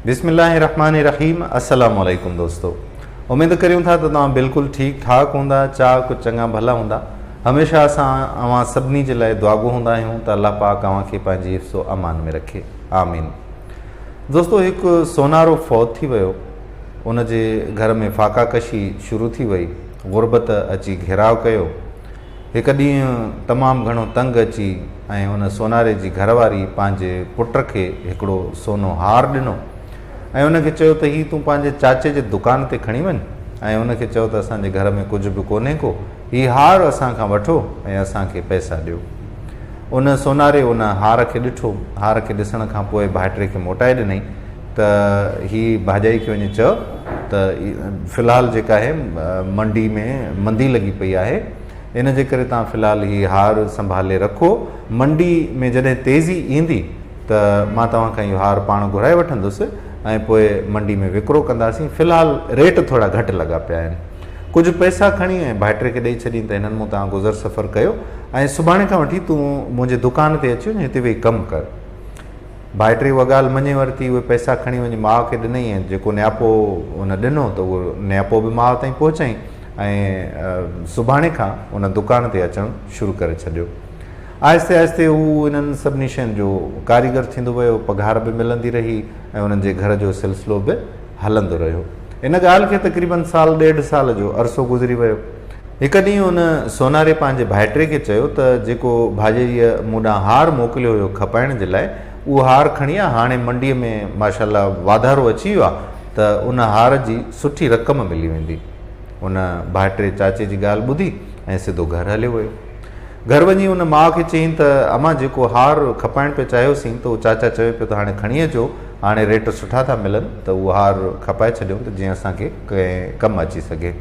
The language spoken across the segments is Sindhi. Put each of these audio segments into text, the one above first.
بسم الله الرحمن الرحيم السلام عليڪم دوستو اميد ڪريون ٿا ته توهان بلڪل ٺيڪ ٺاڪ هوندا چاڪ چڱا ڀلا هوندا هميشه اسان اوهان سڀني جي لاء دعاگو هوندا آهيون ته الله پاڪ اوهان کي پنهنجي حفظ و امان ۾ رکي آمين دوستو هڪ سونارو فوت ٿي ويو ان جي گهر ۾ فاقا ڪشي شروع ٿي وئي غربت اچي گهيراء ڪيو هڪ ڏينهن تمام گهڻو تنگ اچي ۽ ان سوناري جي گهر واري پنهنجي پٽ کي هڪڙو سونو هار ڏنو ۽ ان کي چيو ته هي تون پنهنجي چاچي جي دڪان تي کڻي وڃ ۽ ان کي چئو ته اسان جي گهر ۾ ڪجهه به ڪونهي ڪو هي هار اسان کان وٺو ۽ اسان کي پئسا ڏيو. ان سوناري ان هار کي ڏٺو. هار کي ڏسڻ کان پوء ڀائٽي کي موٽائي ڏنائين ته هي ڀاڄائي کي وڃي چئو ته في الحال جيڪا آهي منڊي ۾ مندي لڳي پئي آهي ان جي ڪري توهان في الحال هي هار سنڀالي رکو منڊي ۾ جڏهن تيزي ايندي ته مان توهان کان اهو هار پاڻ گهرائي وٺندس ۽ پوء منڊي ۾ وڪرو ڪنداسين في الحال ريٽ ٿورا گهٽ لڳا پيا آهن. ڪجهه پئسا کڻي ۽ ڀائٽي کي ڏئي ڇڏين ته هنن مون تان گذر سفر ڪيو ۽ سڀاڻي کان وٺي تون منهنجي دڪان تي اچي وڃ هتي ويهي ڪم ڪر. ڀائٽي اها ڳالهه مڃي ورتي. اهي پئسا کڻي وڃي ماء کي ڏنائين ۽ جيڪو نياپو هن ڏنو ته اهو نياپو به ماء تائين پهچائين ۽ سڀاڻي کان ان دڪان تي اچڻ شروع ڪري ڇڏيو. آهستي آهستي هو انهن سڀني شين جو ڪاريگر ٿيندو ويو، پگهار به ملندي رهي ۽ انهن جي گهر جو سلسلو به هلندو رهيو. ان ڳالهه کي تقريباً سال ڏيڍ سال جو عرصو گذري ويو. هڪ ڏينهن ان سوناري پنهنجي ڀائٽي کي چيو ته جيڪو ڀاڄائيء مون ڏانهن هار موڪليو هيو کپائڻ جي لاء، اهو هار کڻي آ، هاڻي منڊيء ۾ ماشاء الله واڌارو اچي ويو آ ته ان هار جي سٺي رقم ملي ويندي. ان ڀائٽي چاچي جي ڳالهه ٻڌي ۽ سڌو گهر هليو ويو. گهر وڃي ان ماء کي چيائين ته امان جيڪو هار کپائڻ پئي چاهيوسين ته اهو چاچا چوي پيو ته هاڻي کڻي اچو، هاڻي ريٽ سٺا ٿا ملن ته اهو هار کپائي ڇڏيون ته جيئن اسان کي ڪنهن ڪم اچي سگهي.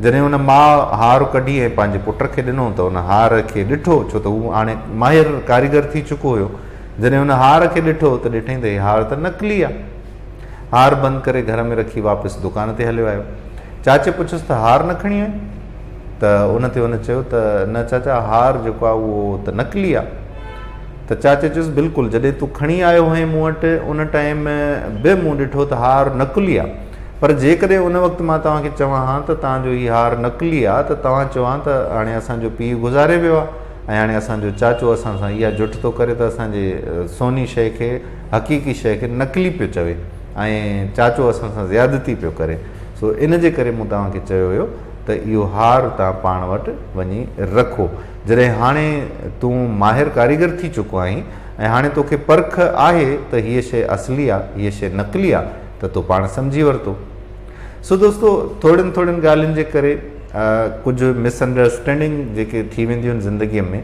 جڏهن ان ماء هار ڪڍي ۽ پنهنجي پٽ کي ڏنو ته ان هار کي ڏٺو ڇو ته هو هاڻي ماهر ڪاريگر ٿي چڪو هيو. جڏهن ان هار کي ڏٺو ته ڏٺائين ته هي هار ته نقلي آ. هار بند ڪري گهر ۾ رکي واپس دڪان تي هليو آيو. چاچي پڇيس ته هار نه کڻي آئين؟ ته ان تي هن چيو ته نه چاچا هار جيڪو آهي اهو ته نقلي آهي. ته چاچي چيس بلڪل جڏهن تون کڻي آيو هئين مون وٽ ان ٽائيم به مون ڏٺو ته هار نقلي آهي پر جيڪڏهن ان وقت مان توهان کي چوان ها ته توهان جو هي هار نقلي آهي ته توهان چئو ها ته هاڻي اسان جو پيء گذاري ويو آهي ۽ هاڻي اسان جو چاچو اسان سان اها جٺ ٿو ڪري ته اسان جي سوني شيء کي حقيقي شيء کي نقلي پيو چوي ۽ چاچو اسان سان زيادتي پيو ڪري سو ان جي ڪري مون توهان کي چيو هيو ته اهو هار توهان پاڻ وٽ وڃي رکو. جڏهن هاڻي تون ماهر ڪاريگر ٿي چڪو آهين ۽ هاڻي توکي پرک آهي ته هيء شيء اصلي آ، هيء شيء نقلي آ ته تو پاڻ سمجهي ورتو. سو دوستو ٿورين ٿورين ڳالهين جي ڪري ڪجهه مس انڊرسٽينڊنگ جيڪي ٿي وينديون آهن زندگيء ۾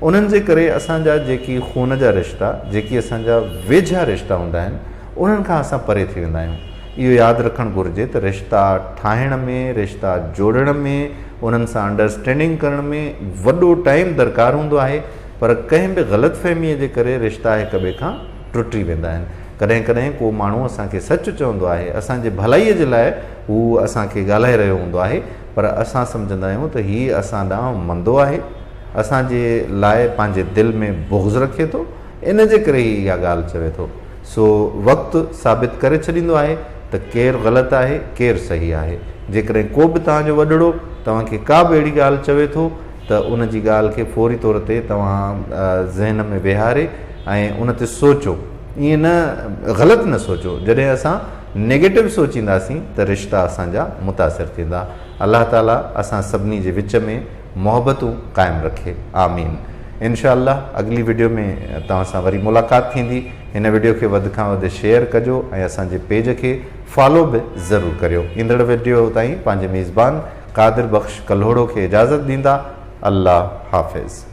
انهن جي ڪري اسان جا جيڪي خون جا رشتا، جيڪي اسان جا ويجها رشتا هوندا آهن انهن کان اسان پري ٿي ويندا آهيون. اهو ياد رکڻ گهرجي ته رشتا ٺاهڻ ۾، رشتا جوڙڻ ۾، انهن سان انڊرسٽينڊنگ ڪرڻ ۾ وڏو ٽائيم درڪار هوندو آهي پر ڪنهن به غلط فهميء جي ڪري رشتا هڪ ٻئي کان ٽٽي ويندا آهن. ڪڏهن ڪڏهن ڪو ماڻهو اسان کي سچ چوندو آهي، اسان جي ڀلائيء جي لاء هو اسان کي ڳالهائي رهيو هوندو آهي پر اسان سمجهندا آهيون ته هي اسان ڏانهن مندو آهي، اسان جي لاء پنهنجي دل ۾ بغض رکي ٿو، ان جي ڪري هي اها ڳالهه چوي ٿو. سو وقت ثابت ڪري ڇڏيندو آهي ته ڪير غلط آهي ڪير صحيح آهي. جيڪڏهن ڪو به توهان جو وڏڙو توهان کي ڪا به اهڙي ڳالهه چوي ٿو ته ان جي ڳالهه کي فوري طور تي توهان ذهن ۾ ويهاري ۽ ان تي سوچو. ائين نه غلط نه سوچو. جڏهن اسان نيگيٽو سوچينداسين ته رشتا اسان جا متاثر ٿيندا. الله تعالي اسان سڀني جي وچ ۾ محبتون قائم رکي. آمين. انشاء الله اڳلي وڊيو ۾ توهان سان وري ملاقات ٿيندي. هن وڊيو کي وڌ کان وڌ شيئر ڪجو ۽ اسان جي پيج کي فالو به ضرور ڪريو. ايندڙ وڊيو تائين پنهنجي ميزبان قادر بخش ڪلهوڙو کي اجازت ڏيندا. الله حافظ.